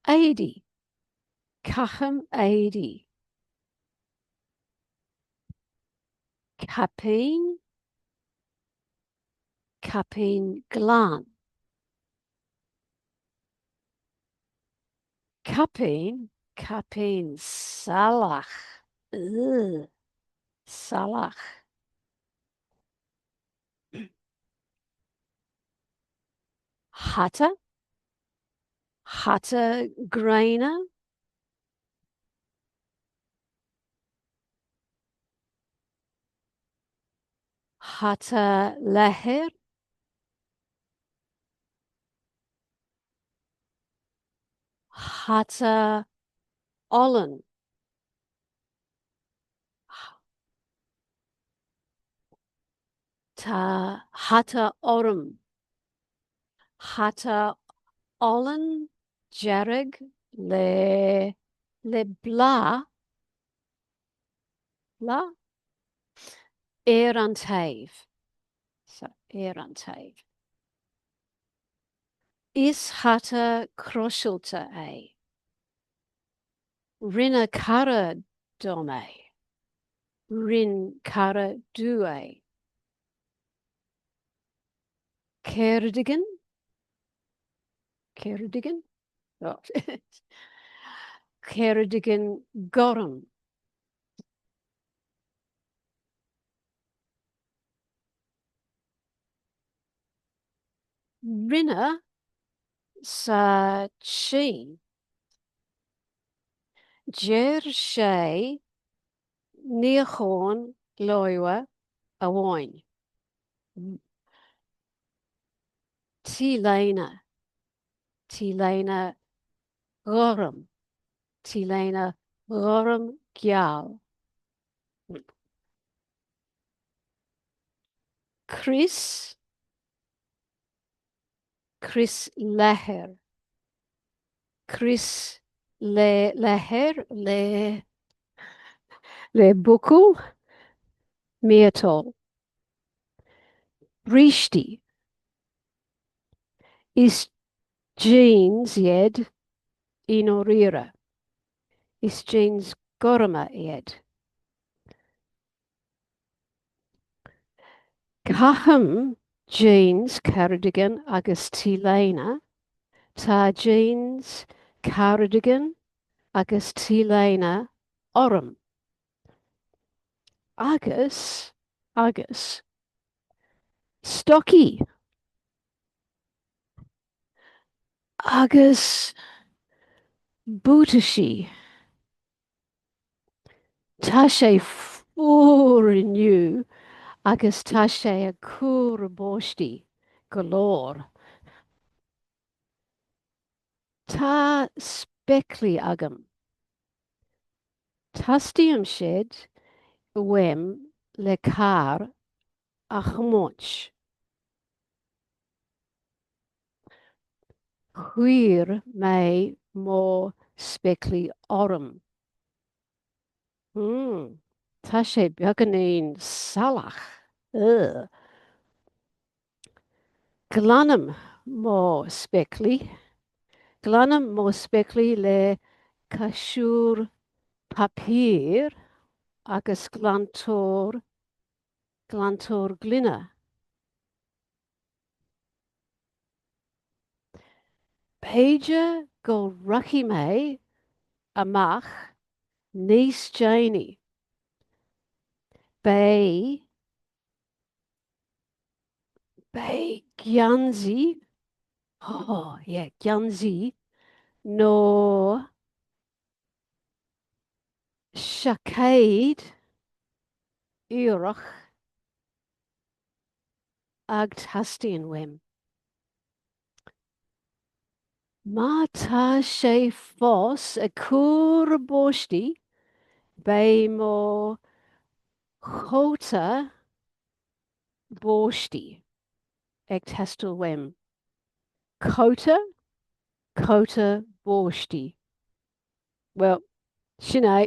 Éadaí. Caithim éadaí. Caipín. Caipín glan. Caipín, caipín salach. Ugh. Salach. Hata. Hata gréine. Hata leathair. Hata olann. Tá hata orm. Hata olann dearg le le bláth, bláth? ar an taobh. So, ar an taobh. Is hata crosilte é. Rinne cara dom é. Rinn cara domh é. Cardigan? Cardigan? Oh. Cardigan gorm. Rinneadh sa tSín. Deir sé níochán láimhe amháin. T-léine, T-léine ghorm, T-léine ghorm geal. Crios, Crios leathair, Crios le leathair le le buckle miotail. Brístí. Is jeans iad i ndáiríre. Is jeans gorma iad. Caithim jeans, cardigan agus T-léine. Tá jeans, cardigan agus T-léine orm. Agus, agus stocaí. Agus buataisí. Tá sé fuar inniu agus tá sé ag cur báistí go leor. Tá spéaclaí agam. Teastaíonn siad uaim le carr a thiomáint. Chuir mé mo spéaclaí orm. Hmm, tá sé beagáinín salach. Ugh. Glanaim mo spéaclaí. Glanaim mo spéaclaí le casúr páipéir agus glantóir glantóir gloine. B'fhéidir go rachaidh mé amach níos déanaí. Beidh Beidh geansaí, oh yeah, geansaí nó seaicéad earrach ag teastáil uaim. Má tá sé fós ag cur báistí, beidh mo chóta báistí ag teastáil uaim. Cóta, cóta báistí. Bhuel, sin é.